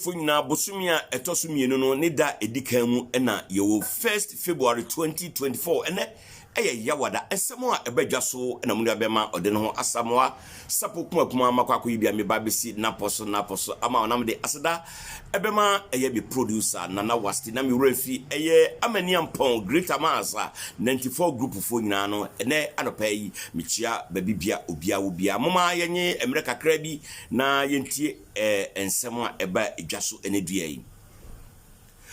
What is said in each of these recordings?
atiefoɔ nyinaa bosome a ɛtɔ so mmienu no ne da ɛdi kan mu na yɛwɔ 1st February 2024. Ɛnɛ ɛyɛ Yawada. Nsɛm a ɛba dwa so na mo nua bɛma ɔde ne ho Asamoah Sapo kumakuma makɔ akɔyi bi a meba bɛsi napɔ so napɔ so ama ɔnam de aseda ɛbɛma ɛyɛ me producer Nana Wasti na me werɛ fi ɛyɛ Amaniampɔn Great Amasa 94 group foɔ nyinaa no. Ɛnɛ anɔpa yi mekyia baabi bia obia wo bia. Moma yɛnye mmerɛ kakra bi na yɛntie nsɛm a ɛba dwa so ɛnɛ dua yi.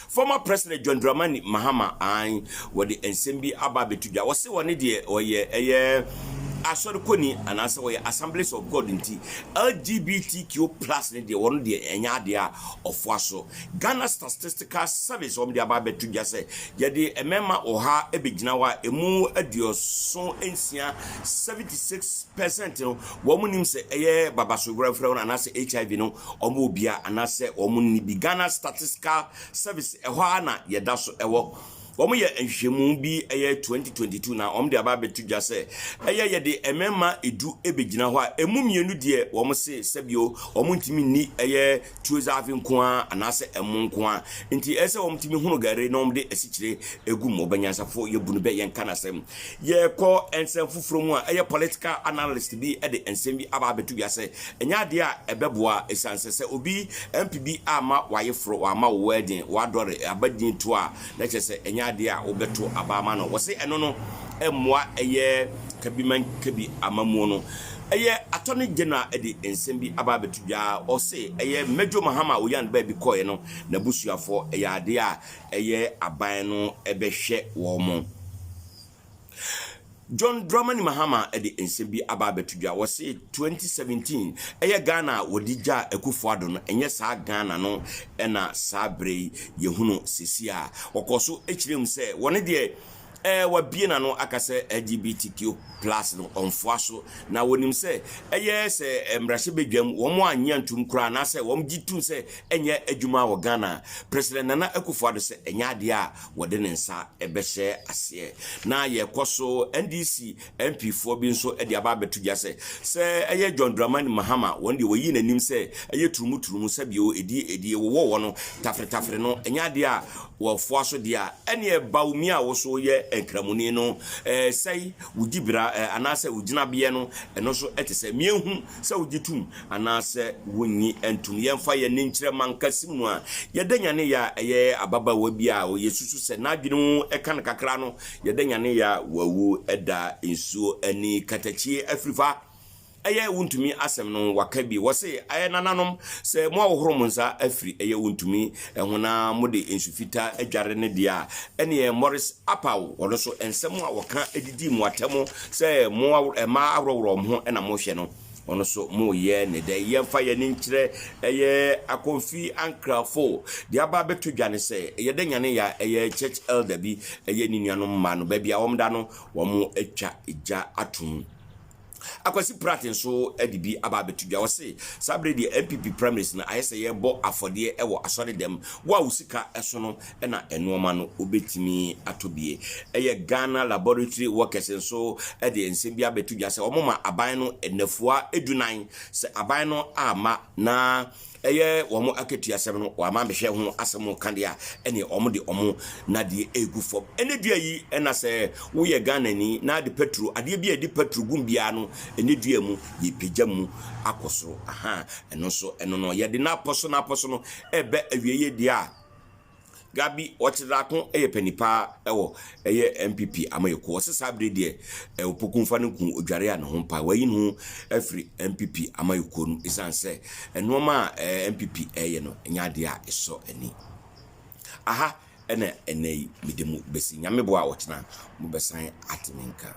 Former President John Dramani Mahama an wɔde nsɛm bi aba abɛto dwa. Wɔse wɔne deɛ ɔyɛ ɛyɛ asɔrekɔni anaasɛ wɔyɛ Assemblies of God nti LGBTQ+ ne deɛ wɔn deɛ ɛnyɛ adeɛ a ɔfoa so. Ghana Statistical Service wɔn de aba abɛto dwa sɛ yɛde mmarima 100 bɛgyina hɔ a, emu 76, 76% no wɔn nim sɛ ɛyɛ babaso werɛfrɛ no anaasɛ HIV no wɔn wɔ bia anaasɛ wɔn ni bi. Ghana Statistical Service ɛhɔ a na yɛda so ɛwɔ. Wɔn yɛ nhwehwɛmu bi ɛyɛ 2022 na wɔn de aba abɛto dwa sɛ ɛyɛ yɛde mmarima 10 ɛbɛgyina hɔ a, emu mmienu deɛ wɔn se sɛbio wɔn ntumi nni ɛyɛ tuo zaafi nko ara anaasɛ ɛmo nko ara, nti ɛsɛ wɔn tumi hunu gari na wɔn de asikyire egu mu. Ɔbɛnyansafo yɛbu no bɛ yɛn ka n'asɛm. Yɛkɔ nsɛm foforɔ mu a, ɛyɛ political analyst bi ɛde nsɛm bi aba abɛto dwa sɛ ɛnyɛ adeɛ a ɛbɛboa, ɛsiane sɛ obi MP bi ama wayɛ wama wo wedding wadɔre abadin to a, na kyerɛ sɛ ɛnyɛ adeɛ a wobɛto aba ama no. Wɔse ɛno no ɛmmoa ɛyɛ kabiman kabi amamuo no. Ɛyɛ Attorney General ɛde nsɛm bi aba abɛto dwa. Ɔse ɛyɛ Major Mahama oyan baabi kɔɛ no n'abusuafoɔ ɛyɛ adeɛ a ɛyɛ aban no ɛbɛhwɛ wɔn mo. John Dramani Mahama de nsɛm bi aba abɛto dwa. Wɔse 2017 ɛyɛ Ghana a wɔde gya Akufo Addo no, ɛnyɛ saa Ghana no ɛna saa berɛ yi yɛhunu sesi a wɔkɔ so kyerɛ mu sɛ wɔne deɛ wabie n'ano aka sɛ LGBTQ+ no ɔmfoa so, na wɔnim sɛ ɛyɛ sɛ mmarahyɛbadwam wɔn anyɛ ntom koraa anaasɛ wɔn gye tom sɛ ɛnyɛ adwuma wɔ Ghana. President Nana Akufo Addo sɛ ɛnyɛ adeɛ a wɔde ne nsa ɛbɛhyɛ aseɛ. Na yɛkɔ so, NDC MP foɔ bi nso de aba abɛto dwa sɛ ɛyɛ John Dramani Mahama wɔn deɛ wɔyi n'anim sɛ ɛyɛ turumuturumu sɛbio ɛdi ɛdi wɔwɔ wɔ no tafere no, ɛnyɛ adeɛ a wɔfoa so deɛ a ɛneɛ Bawumia a wɔso yɛ nkramoni no sɛe wogyi bra anaasɛ wogyinabeɛ no, ɛno nso ɛte sɛ mmiɛnhu sɛ wogye tum anaasɛ wonyi ntom. Yɛmfa yɛn ani nkyerɛ mankasi mu a yɛda nyane yɛ a ɛyɛ ababaawa bi a ɔyɛ susu sɛ n'adwene ho ɛka no kakra no, yɛda nyane yɛ a wawu ɛda nsuo ani katakyie afirifa. Ɛyɛ Wontumi asɛm no waka bi. Wɔse ɛyɛ nananom sɛ mo ahohoro mo nsa afiri ɛyɛ Wontumi ɛho na mode nsu fitaa adware ne deɛ a ɛneɛ Morris Apaw ɔno nso nsɛm a wɔka didi mo atɛm sɛ mo mmaa aworɔworɔ mo ho ɛna mohwɛ no, ɔno nso moyɛ ne dɛ. Yɛmfa yɛn nkyerɛ ɛyɛ Akɔmfi Ankrafo deɛ aba abɛto dwa ne sɛ yɛda nyane yɛ a ɛyɛ church elder bi ɛyɛ ne nuanom mma no baabi a wɔn da no wɔn atwa gya atom. Akwasi Pratt nso de bi aba abɛto dwa. Wɔse saa bere deɛ NPP primaries no ayɛ sɛ yɛbɔ afɔdeɛ wɔ asɔre dɛm. Wo a wo sika so no na nneɛma no wobɛtumi atɔ bie. Ɛyɛ Ghana Laboratory Workers nso de nsɛm bi abɛto dwa sɛ wɔn ma aban no nnafua 14 sɛ aban no ama na ɛyɛ wɔn akatua asɛm no wɔama bɛhwɛ ho asɛm ka deɛ a, ɛne wɔn de wɔn nadeɛ egu fam. Ɛne dua yi ɛna sɛ woyɛ Ghana ni na de petrol adeɛ bi a yɛde petrol gum biara no, ɛne dua mu yɛpagya mu akɔ soro. Aha ɛno nso ɛno no yɛde n'apɔ so n'apɔ so no ɛbɛ awie yɛ deɛ a Gabi Ɔkyerɛdako yɛ panipa wɔ ɛyɛ NPP amayɛkuo. Ɔsɛ saa bere deɛ Opoku nfa no ku odware a ne ho mpa. Wayi ne ho afiri NPP amayɛkuo no ɛsiane sɛ nneɛma a NPP ɛyɛ no ɛnyɛ adeɛ a ɛsɔ ani. Aha ɛna ɛnɛ yi mede mu bɛsi. Nyame boa a, ɔkyena mobɛsan ate me nka.